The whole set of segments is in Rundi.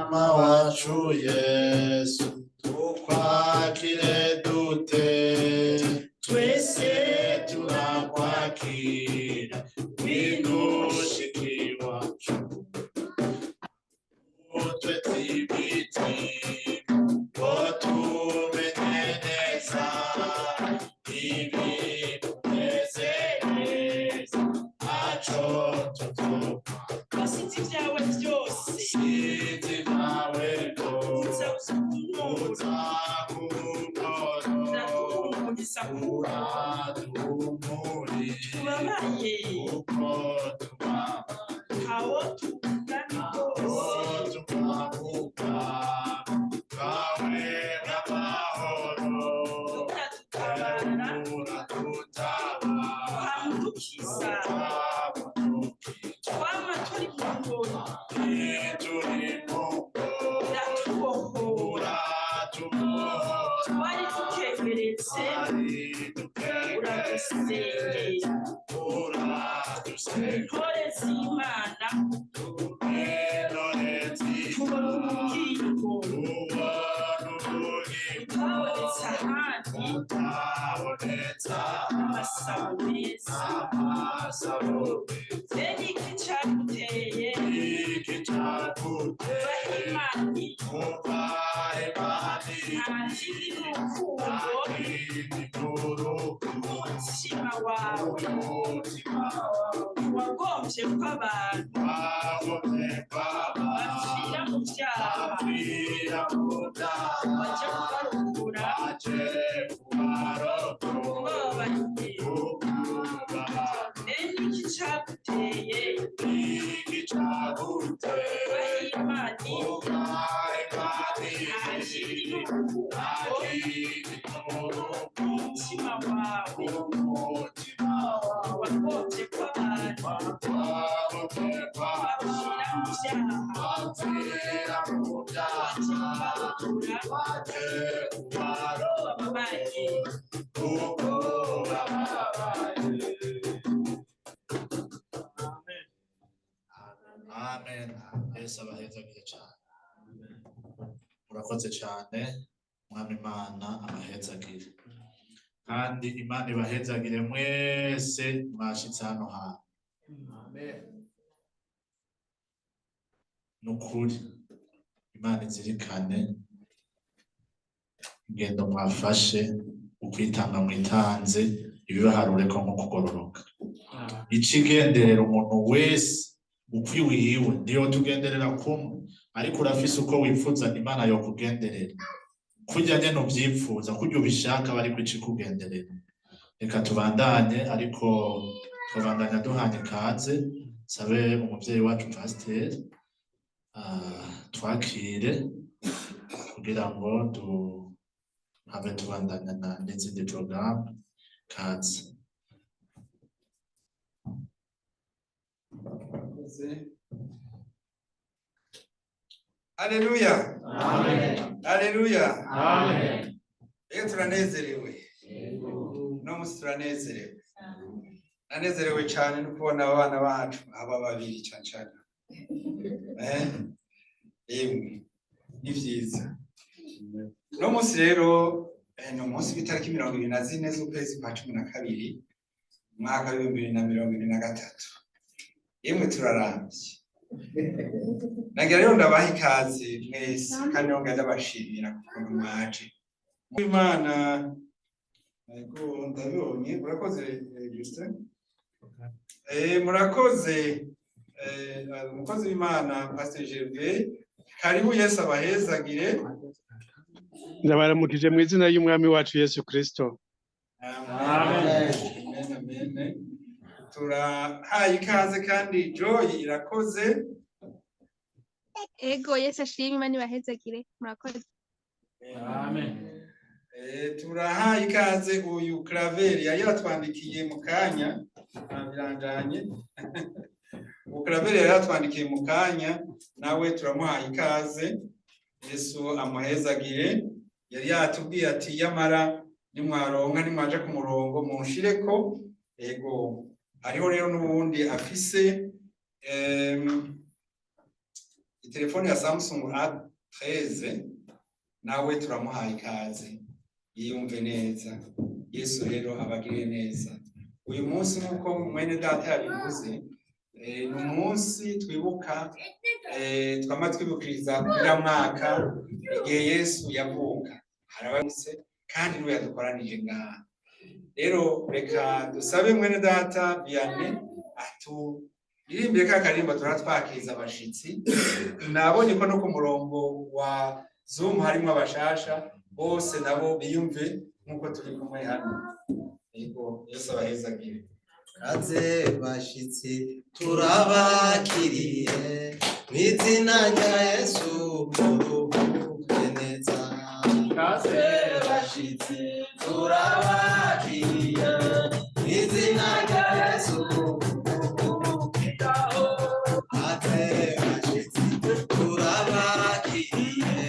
Mukama wacu Yesu, tukwakire dute? Twese turakwakira, ngwino ushike iwacu, utwe tibiti ngo tumenye neza ibitunezereza, ntaco tuzoba. Wasize ibyawe byose. Sinzi nawe uza rwose uza uza kunkura kunkora uraduhumuriza kuko uraduhumuriza tubabaye kuko tubabaye. Ntawo tugana rwose. Tukavuga bwawe bw'amahoro. Uradutabara. Uradutabara. Ukamudukiza. Twama turi mu ngoro. Turi mu uratubohora. Uratubohora. Twari dukemeretse, uradusengera. Uradusengera. Intore z'Imana, tubona ubugingo butabonetse ahandi, amasabo meza. Bene iki caguteye kuva Imana? Nta kindi, n'urukundo. Umutima wawe wagombye ko abantu bapfira mu byaha, bajya kubarokora ubababariye. Bene iki caguteye kuva Imana? Nta kindi, n'urukundo. Umutima wawe wagombye ko abantu bapfira mu byaha, bajya kubarokora bababaye. Amen. Yesu abahezagire cyane. Murakoze cyane. Mwami Imana abahezagire. Kandi Imana ibahezagire mwese mwashitse hano hantu. Nukuri Imana izirikane ingendo mwafashe, ukwitanga mwitanze, ibibaharureko nko kugororoka. Ikigenderera umuntu wese ukwiwiwe, niyo tugenderera kumwe, ariko urafise uko wifuza Imana yokugenderera. Kurya nyene uvyipfuza, kurya ubishaka, bari ikikugenderera. Reka tubandanye, ariko tubandanya duhanye ikaze. Sabe umuvyeyi wacu pasiteri twakire kugira ngo duhabe tubandanya n'izindi porogaramu. Kaze. Haleluya. Haleluya. Rero turanezerewe. Uno munsi turanezerewe. Nanezerewe cyane no kubona abana bacu aba babiri cyane cyane. Eh? Yemwe ni vyiza. Uno munsi rero ni umunsi w'itariki 24 z'ukwezi kwa 12, umwaka w'2023. Yemwe turarambye. Nagira rero ndabaha ikaze mwese kandi nongera ndabashimira ukuntu mwaje. Imana, yego ndabibonye, murakoze Justin. Murakoze umukozi w'Imana Pastor Gervais. Karibu, Yesu abahezagire. Ndabaramukije mu izina ry'Umwami wacu Yesu Kristo. Amen. Amen, amen. Turahaye ikaze kandi Joy Irakoze. Ego, Yesu ashimwe, Imana ibahezagire, murakoze. Turahaye ikaze uyu Claver yari yatwandikiye mu kanya, biranjanye. Uyu Claver yari yatwandikiye mu kanya, nawe turamuhaye ikaze. Yesu amuhezagire. Yari yatubwiye ati yamara nimwaronka nimwaje ku murongo munshireko. Ego, hariho rero n'ubundi afise Itelefone ya Samsung A13, nawe turamuhaye ikaze, yiyumve neza. Yesu rero abagirire neza. Uyu munsi, nk'uko mwene data yabivuze, ni umunsi twibuka, twama twibukiriza uriya mwaka igihe Yesu yavuka. Harabamutse kandi niwe yadukoranije ngaha. Rero reka dusabe mwene data Vianney aturirimbire ka karirimbo turatwakiriza abashitsi. Nabonye ko no ku murongo wa Zoom harimo abashasha bose, nabo biyumve nk'uko turi kumwe hano. Yego, Yesu abahezagire. Kaze bashitsi, turabakiriye mw'izina rya Yesu, muruhuke neza. Kaze bashitsi, turabakiriye mw'izina rya Yesu. Kaze bashitsi, turabakiriye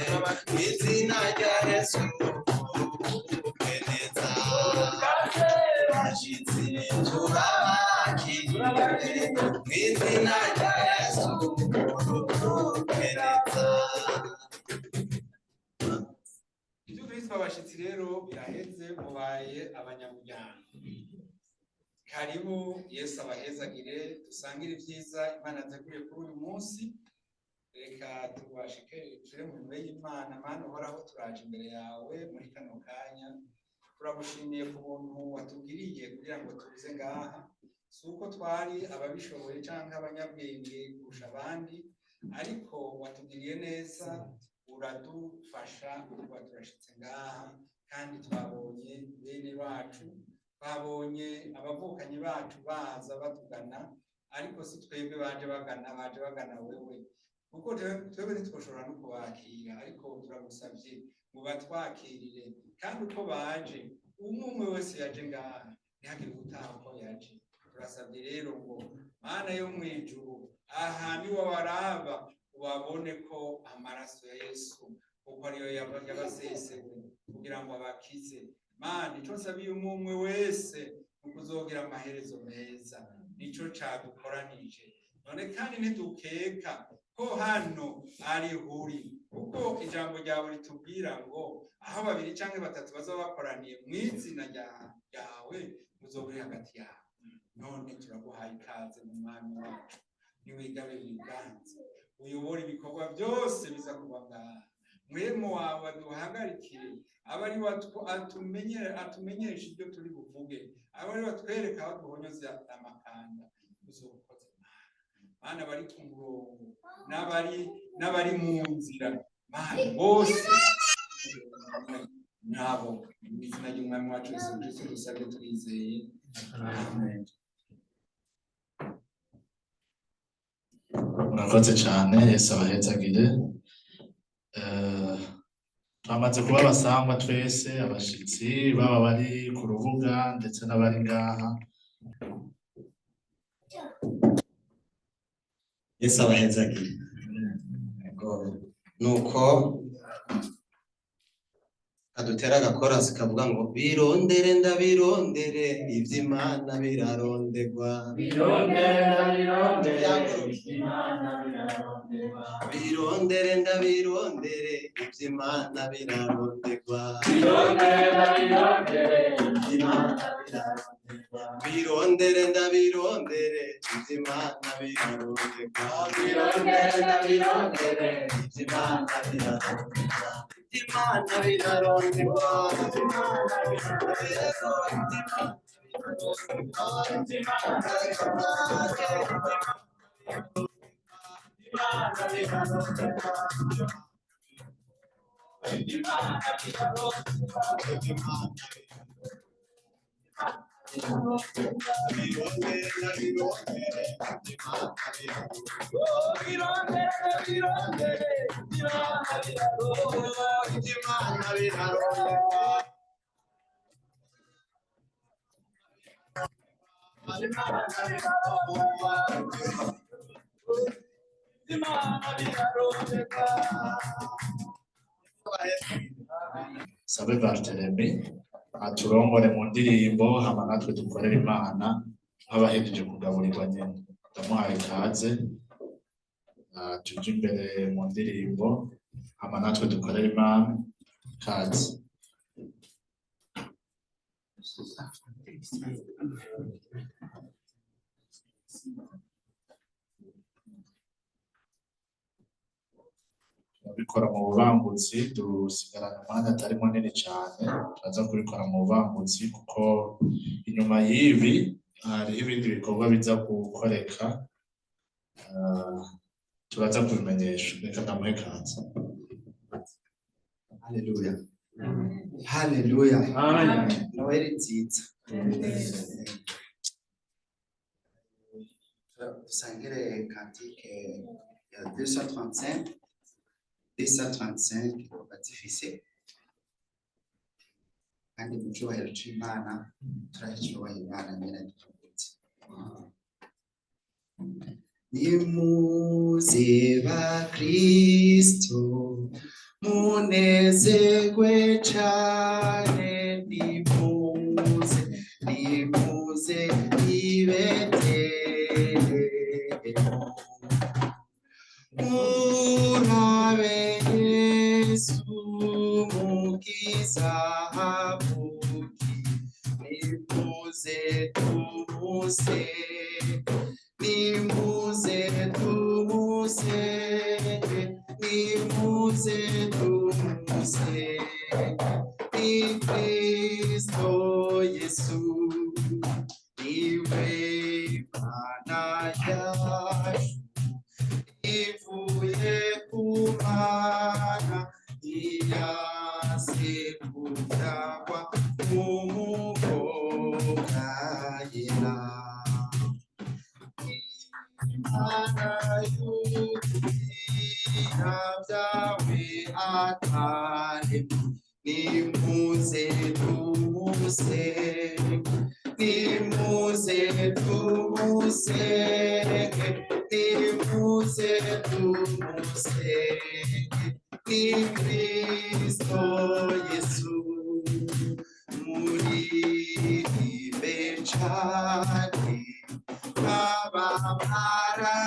mw'izina rya Yesu, muruhuke neza. Bashitsi, turabakiriye mw'izina rya Yesu, muruhuke neza. Ibyo kwitwa abashitsi rero biraheze, mubaye abanyamuryango. Karibu, Yesu abahezagire, dusangire ibyiza Imana yateguye kuri uyu munsi. Reka tubashike turi mu minwe y'Imana. Mana uhoraho, turaje imbere yawe muri kano kanya. Turagushimiye ku buntu watugiriye kugira ngo tuze ngaha. Si uko twari ababishoboye cyangwa abanyabwenge kurusha abandi, ariko watugiriye neza, uradufasha kuba turashitse ngaha. Kandi twabonye bene bacu, twabonye abavukanyi bacu baza batugana, ariko si twebwe baje bagana, baje bagana wewe, kuko twebwe ntitwoshobora no kubakira. Ariko turagusabye ngo batwakirire, kandi uko baje, umwe umwe wese yaje ngaha, ntihagire ubutaha uko yaje. Turasabye rero ngo Mana yo mu ijuru, aha niwo baraba, ubabone ko amaraso ya Yesu, kuko ariyo yabasesewe kugira ngo abakize. Mana, ico nsabiye umwe umwe wese ni ukuzogira amaherezo meza. Nico cadukoranije none, kandi ntidukeka ko hano ari huri, kuko ijambo ryawe ritubwira ngo aho babiri canke batatu bazaba bakoraniye mu izina ryawe, uzoba uri hagati yabo. None turaguhaye ikaze mu Mwami wacu. Niwigabire ibiganza, uyobore ibikorwa byose biza kuba ngaha. Mwemu wawe aduhagarikire, abe ari we atumenyesha ibyo turi buvuge, abe ari we atwereka aho duhonyoza amakanda. Uzobukoze, Mana. Mana, bari ku murongo n'abari mu nzira, Mana, bose nabo, mu izina ry'Umwami wacu Yesu Kristo dusabye twizeye, amen. Murakoze cyane, Yesu abahezagire. Twamaze kuba abasangwa twese, abashitsi, baba bari ku rubuga ndetse n'abari ngaha. Yesu abahezagire. Yego. Nuko kadutera agakorasi kavuga ngo: "Birondere ndabirondere, ivy'Imana birarondegwa." Birondere ndabirondere, ivy'Imana birarondegwa. Birondere ndabirondere, ivy'Imana birarondegwa. Birondere ndabirondere, ivy'Imana birarondegwa. Birondere ndabirondere, ivy'Imana birarondegwa. Birondere ndabirondere, ivy'Imana birarondegwa. Ivy'Imana birarondegwa. Ivy'Imana birarondegwa. Ivy'Imana birarondegwa. Ivy'Imana birarondegwa. Ivy'Imana birarondegwa. Birondere ndabirondere, ivy'Imana birarondegwa. Birondere birondere, Ivy'Imana birarondegwa. Ivy'Imana birarondegwa. Ivy'Imana birarondegwa. Ivy'Imana birarondegwa. Sabe Barthelemy aturongore mu ndirimbo, hama natwe dukorere Imana nk'abahejeje kugaburirwa nyene. Ndamuhaye ikaze. Tuje imbere mu ndirimbo, hama natwe dukorere Imana. Kaze. Turabikora mu bubangutsi, dusigarana umwanya atari munini cane, turaza kubikora mu bubangutsi kuko inyuma y'ibi hariho ibindi bikorwa biza gukoreka, turaza kubimenyesha. Reka ndamuhe kaze. Haleluya. Haleluya. Noheli nziza. Dusangire cantique ya 235, 235 bazifise, kandi mu cyubahiro c'Imana turacyubaha Imana nyene dukunze. Nimuze bakristo munezerwe cane, nimuze, nimuze i Betelehemu, murabe Yesu Mukiza havuki, nimuze tumusenge, nimuze tumusenge, nimuze tumusenge, ni Kristo Yesu, niwe Mana yacu, ivuye ku Mana, iyase kubyagwa n'umukobwa yera. Imana y'ubwira byawe ataremwe, nimuze tumusenge, nimuze tumusenge, nimuze tumusenge, ni Kristo Yesu. Muririmbe cane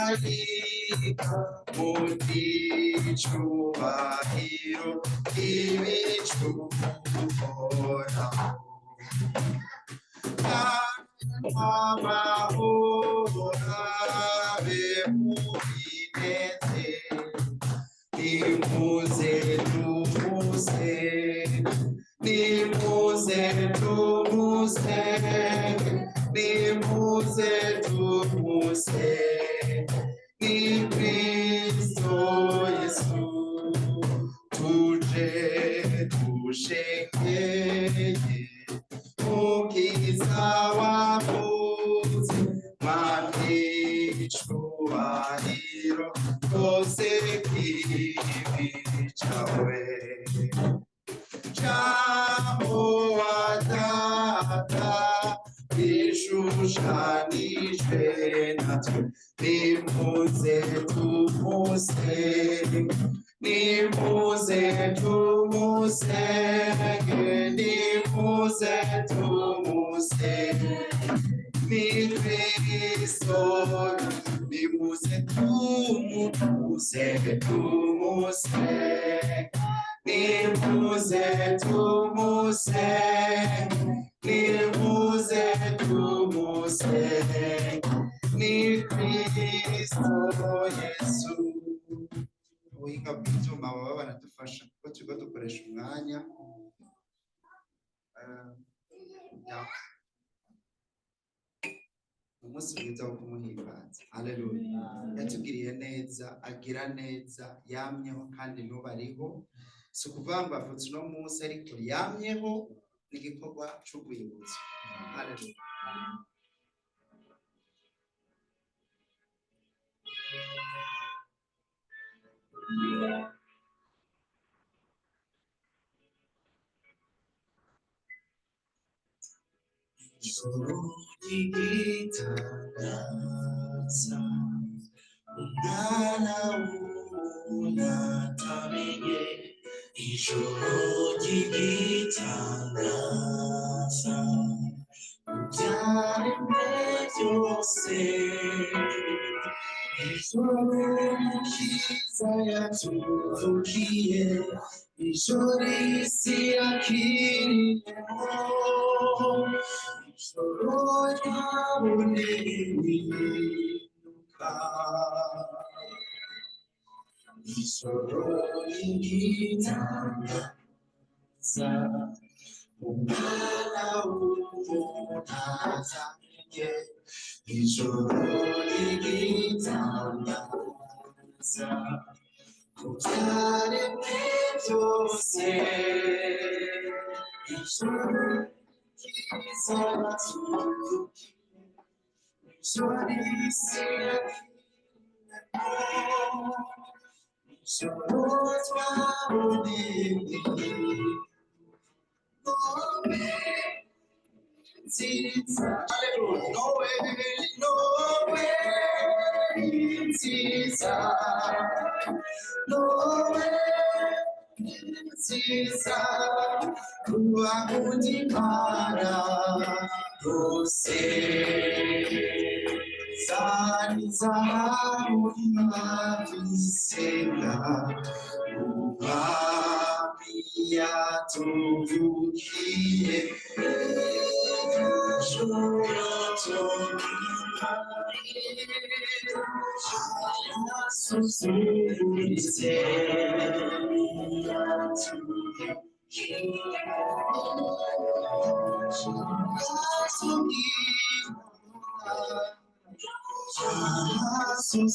abamarayika, muti icubahiro ibicu Uhoraho, amahoro abe muri mwese. Nimuze tumusenge, nimuze tumusenge, nimuze tumusenge, ni Kristo Yesu. Tuje dushengeye Mukiza wavutse, mwami icubahiro twose kibi cawe. Jambo wa Data ishushanijwe natwe, nimuze tumusenge, nimuze tumusenge, nimuze tumusenge, ni Kristo. Nimuze tumuse, tumusenge, nimuze tumusenge, nimuze tumusenge, ni Kristo Yesu. Ubuhinga bw'ibyuma baba baradufasha kuko turiko dukoresha umwanya. Ya. Umunsi mwiza wo kumuhimbaza. Haleluya. Yatugiriye neza, agira neza, yamyeho kandi n'ubu ariho. Si ukuvuga ngo avutse uno munsi, ariko yamyeho, ni igikorwa c'urwibutso. Haleluya. Ijoro ry'igitangaza, umwana w'umuntu atamenye. Ijoro ry'igitangaza, mu byaremwe byose. Ijoro Umukiza yatuvukiye, ijoro isi yakiriyemo, ijoro ryaboneye impinduka. Ijoro ry'igitangaza, umwana w'umuntu atamenye, ijoro ry'igitangaza, ku byaremwe byose, ijoro ryiza yatuvukiye, ijoro isi yakiriyemo, ijoro twaboneye nziza. Haleluya. Noel, Noel nziza, Noel nziza, kuba nkunda Imana bose. Zari zahabu isenga, umwami yatuvukiye, asusururitse.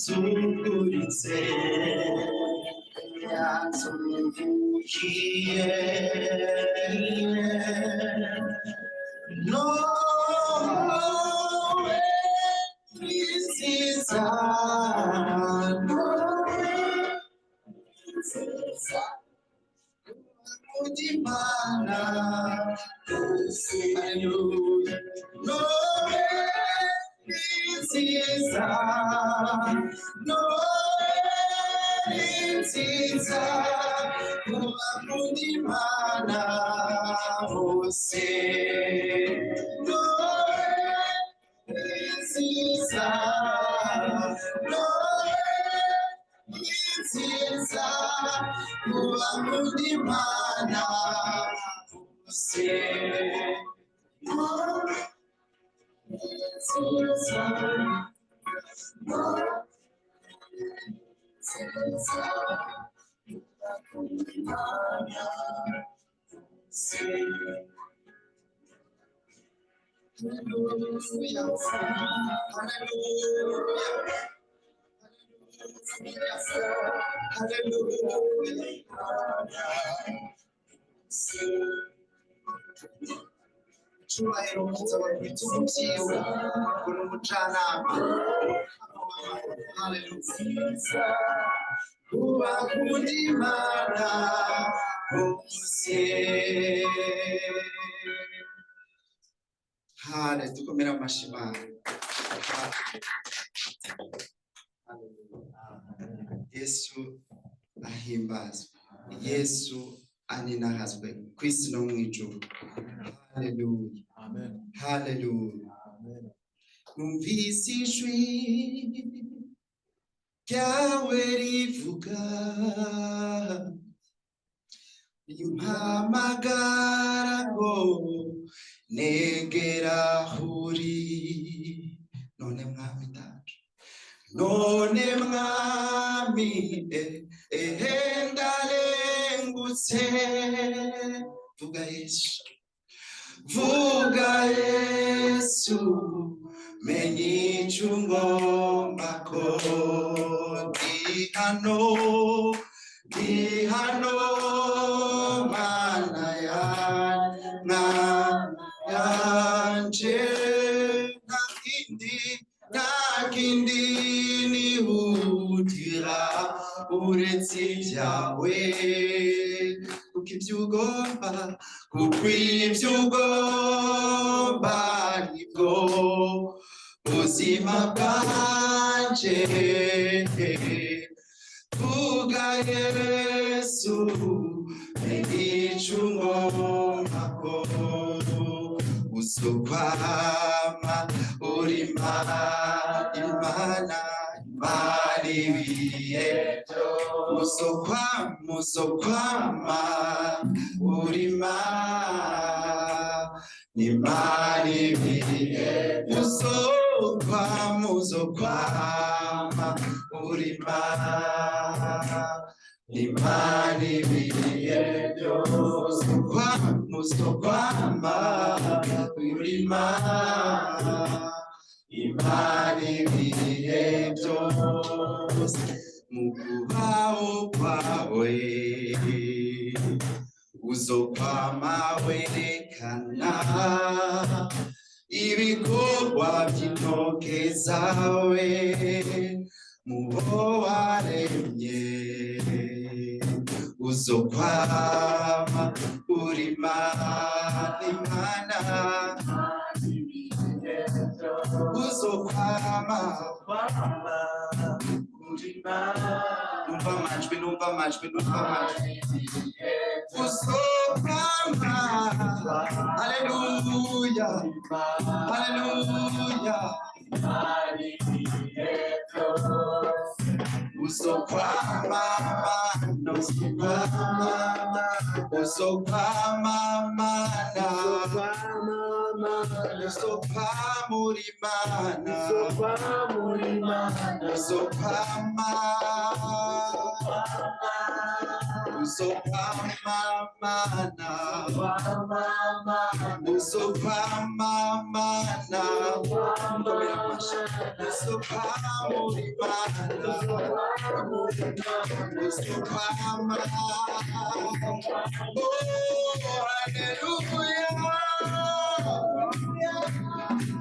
Asusururitse yatuvukiye. Noel nziza, Noel nziza, Imana bose. Haleluya. Noel nziza, Noel nziza, Imana bose. Noel nziza, Noel nziza, Imana bose. Noel nziza, Noel nziza, Imana bose. Hallelujah. Hallelujah. Hallelujah. Icyubahiro kizaba ku bitugu byiwe, ngo ni umujyanama. Hallelujah. Ubakunda Imana bose. Hale, dukomere amashyi Imana. Yesu ahimbazwe, Yesu aninahazwe ku isi no mu ijuru. Haleluya, haleluya. Numvise ijwi ryawe rivuga, rimpamagara ngo negera aho uri. None mwami data, none mwami, ehe ndarengutse. Vuga Yesu, vuga Yesu, menye icyo ungomba ko ndi hano, ndi hano, Mana yanje, nta kindi, nta kindi nihutira uretse ibyawe, kuko ibyo ugomba, kuko ibyo ugomba nibwo buzima bwanje. Vuga Yesu, menye icyo ungomba ko uzokwama uri Imana, Imana ibihe uzokwama, uzokwama urima Imana ibihe, uzokwama, uzokwama urima Imana ibihe byose, uzokwama, uzokwama urima Imana ibihe byose, mu kubaho kwawe uzokwama werekana ibikorwa by'intoke zawe mu bo waremye, uzokwama urima Imana, uzokwama urima. Numva amajwi, numva amajwi, numva amajwi. Uzokwama, haleluya, haleluya. Uzokwama, mana, uzokwama, uzokwama, mana, uzokwama uri Mana, uzokwama, uzokwama, mana, uzokwama, mana, uzokwama uri Mana, uzokwama. Oh, hallelujah.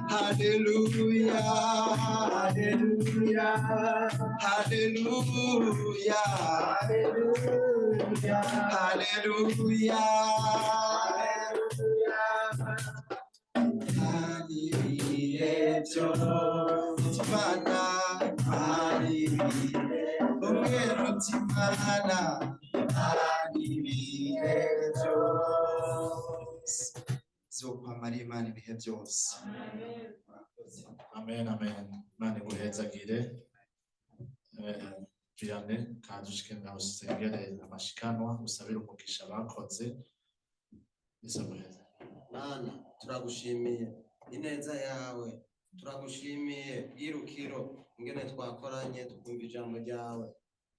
Hallelujah, hallelujah, hallelujah, hallelujah. Hallelujah, Imana, hallelujah, umweruti Imana, hallelujah, byose. Zokwamara Imana ibihe byose. Amen, amen. Imana iguhezagire. Vianney, kandi ushike ngaho usengere amashikanwa, usabire umugisha bakoze. Yesu aguheze. Mana, turagushimiye ineza yawe, turagushimiye bwirukiro ingene twakoranye tukumva ijambo ryawe.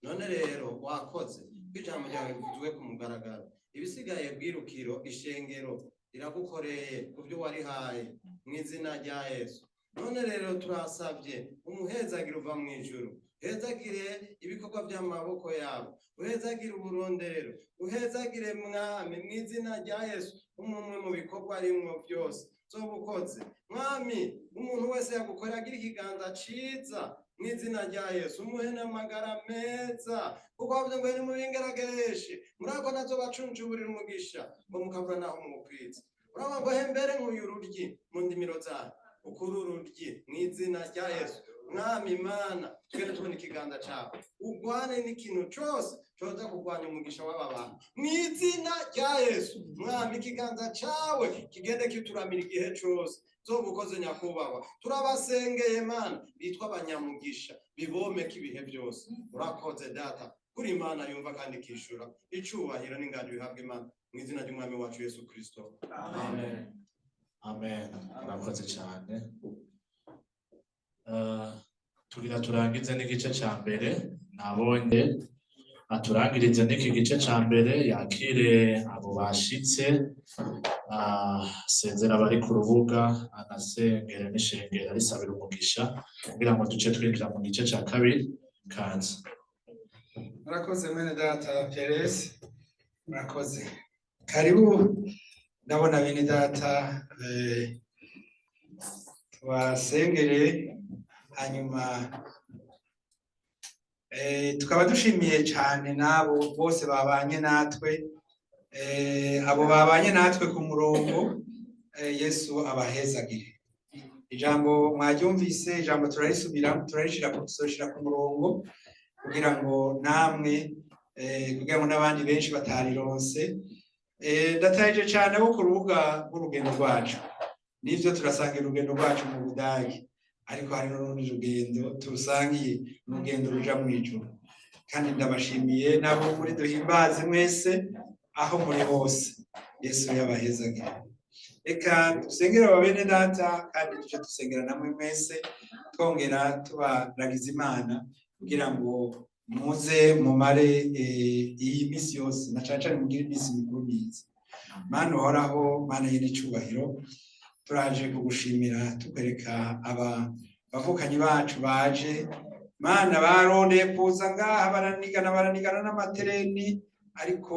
None rero wakoze ko ijambo ryawe rivuzwe ku mugaragaro. Ibisigaye bwirukiro, ishengero riragukoreye ku byo warihaye mu izina rya Yesu. None rero turasabye umuhezagire uva mu ijuru, uhezagire ibikorwa by'amaboko yabo, uhezagire uburondero, uhezagire mwami mu izina rya Yesu umwe mu bikorwa arimwo byose zobukoze. Mwami, umuntu wese yagukorera agira ikiganza ciza mu izina rya Yesu, umuhe n'amagara meza, kuko wavuze ngo ni mubingeragereshe muri ako nazo bacuncuburira umugisha ngo mukabura naho muwukwiza. Urabona ngo hembere nkuyu ururyi mu ndimiro zanyu, ukuri ururyi mu izina rya Yesu. Mwami Mana, twere tubona ikiganza cawe, ugwane n'ikintu cose coza kurwanya umugisha w'aba bantu mu izina rya Yesu. Mwami, ikiganza cawe kigende kituramira igihe cose. Zobukoze nyakubahwa, turabasengeye Mana, bitwa abanyamugisha bibomeka ibihe byose. Urakoze Data, kuri Imana yumva kandi ikishura. Icubahiro n'ingano bihabwa Imana mu izina ry'Umwami wacu Yesu Kristo, amen. Amen. Urakoze cyane. Tugira turangize n'igice ca mbere, nabonye aturangirize n'iki gice ca mbere, yakire abo bashitse, asezera abari ku rubuga, anasengere n'ishengero arisabira umugisha kugira ngo duce twinjira mu gice ca kabiri. Kanze. Murakoze mwene data Perez, murakoze. Karibu, ndabona bene data, tubasengere hanyuma tukaba dushimiye cyane n'abo bose babanye natwe, abo babanye natwe ku murongo, Yesu abahezagire. Ijambo mwaryumvise, ijambo turarisubira, turarishira, tuzoshira ku murongo kugira ngo namwe, kugira ngo n'abandi benshi batarironse. Ndataje cyane bo ku rubuga rw'urugendo rwacu, nivyo turasangira urugendo rwacu mu Budage, Ariko hari n'urundi rugendo turusangiye, urugendo ruja mu ijuru. Kandi ndabashimiye nabo muri Duhimbaze mwese aho muri hose. Yesu yabahezagire. Reka dusengere aba bene data, kandi tuje dusengera namwe mwese, twongera tubaragiza Imana kugira ngo muze mumare iyi minsi yose, na cane cane mugire iminsi mikuru myiza. Mana uhoraho, Mana y'icubahiro, turaje kugushimira, tukwereka aba bavukanyi bacu baje. Mana, barondeye kuza ngaha, baranigana, baranigana n'amatereni, ariko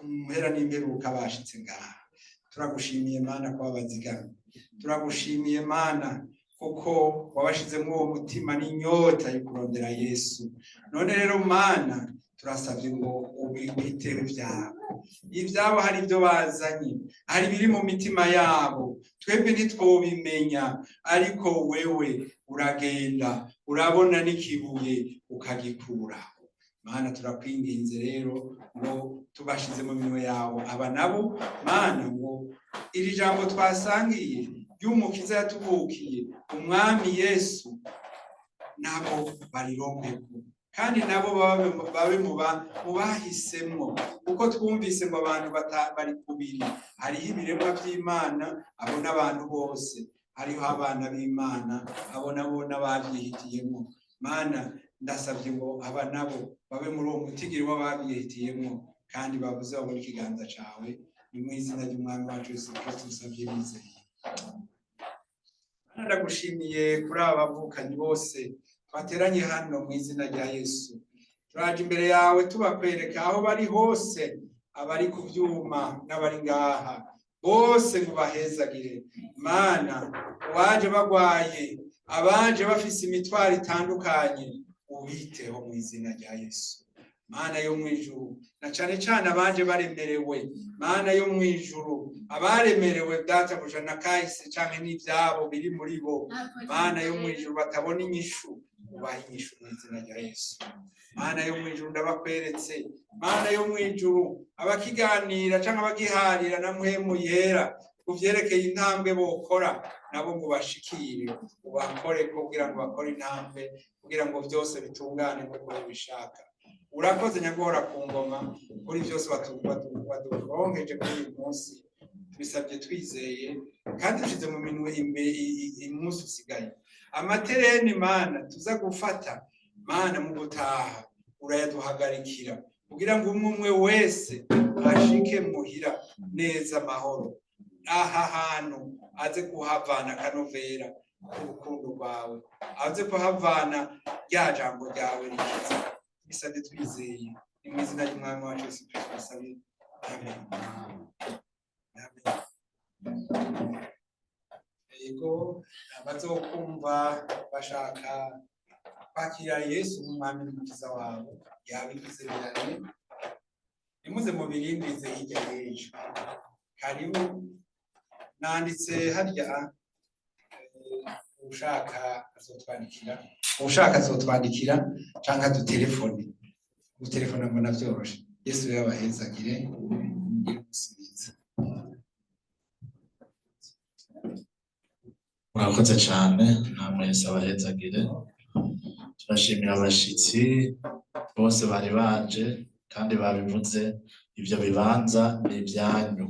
mpera n'imperuka bashitse ngaha. Turagushimiye Mana ko wabazigamye. Turagushimiye Mana kuko wabashizemo uwo mutima n'inyota yo kurondera Yesu. None rero Mana, turasabye ngo ubiteho ibyabo. Ibyabo hari ibyo bazanye, hari ibiri mu mitima yabo, twebwe ntitwobimenya, ariko wewe uragenda urabona n'ikibuye ukagikuraho. Mana, turakwinginze rero ngo tubashize mu minwe yawe aba nabo. Mana, ngo iri jambo twasangiye ry'Umukiza yatuvukiye, Umwami Yesu, nabo barironkeko, kandi nabo babe mu bahisemwo, kuko twumvise ngo abantu bari kubiri: hariho ibiremwa by'Imana, abo n'abantu bose; hariho abana b'Imana, abo nabo n'ababyihitiyemo. Mana, ndasabye ngo aba nabo babe muri uwo mutigiri w'ababyihitiyemo, kandi babuze babone ikiganza cawe. Ni mu izina ry'Umwami wacu Yesu Kristo usabye bizeye. Mana, ndagushimiye kuri aba bavukanyi bose twateranye hano mu izina rya Yesu. Turaje imbere yawe tubakwereka aho bari hose, abari ku byuma n'abari ngaha bose, ngo bahezagire. Mana, uwaje bagwaye, abaje bafise imitwaro itandukanye, ubiteho mu izina rya Yesu. Mana yo mu ijuru, na cane cane abaje baremerewe, Mana yo mu ijuru, abaremerewe databuja na kahise canke n'ivyabo biri muri bo, Mana yo mu ijuru, batabona inyishu, ubahe inyishu mu izina rya Yesu. Mana yo mu ijuru, ndabakweretse. Mana yo mu ijuru, abakiganira canke abagiharira na Mpwemu Yera ku vyerekeye intambwe bokora, nabo ngo bashikire, ubakore kugira ngo bakore intambwe, kugira ngo vyose bitungane nk'uko babishaka. Urakoze Nyaguhora ku ngoma kuri byose waduronkeje kuri uyu munsi. Tubisabye twizeye, kandi dushize mu minwe umunsi usigaye. Amatereni, Mana, tuza gufata, Mana, mu gutaha, urayaduhagarikira kugira ngo umwe umwe wese ashike muhira neza amahoro. Aha hantu aze kuhavana akanovera k'urukundo rwawe, aze kuhavana rya jambo ryawe rikiza. Bisabye twizeye, ni mu izina ry'Umwami wacu Yesu Kristo bisabye, amen. Amen. Yego, abazokumva bashaka kwakira Yesu nk'Umwami n'Umukiza wabo, yabigize birane, nimuze mubirindize hirya y'ejo. Karibu, nanditse harya, ushaka azotwandikira, ushaka azotwandikira canke adutelefone. Gutelefona mbona vyoroshe. Yesu yabahezagire, mugire umunsi mwiza. Murakoze cyane, namwe Yesu abahezagire. Turashimira abashitsi bose bari baje, kandi babivuze, ibyo bibanza ni ibyanyu.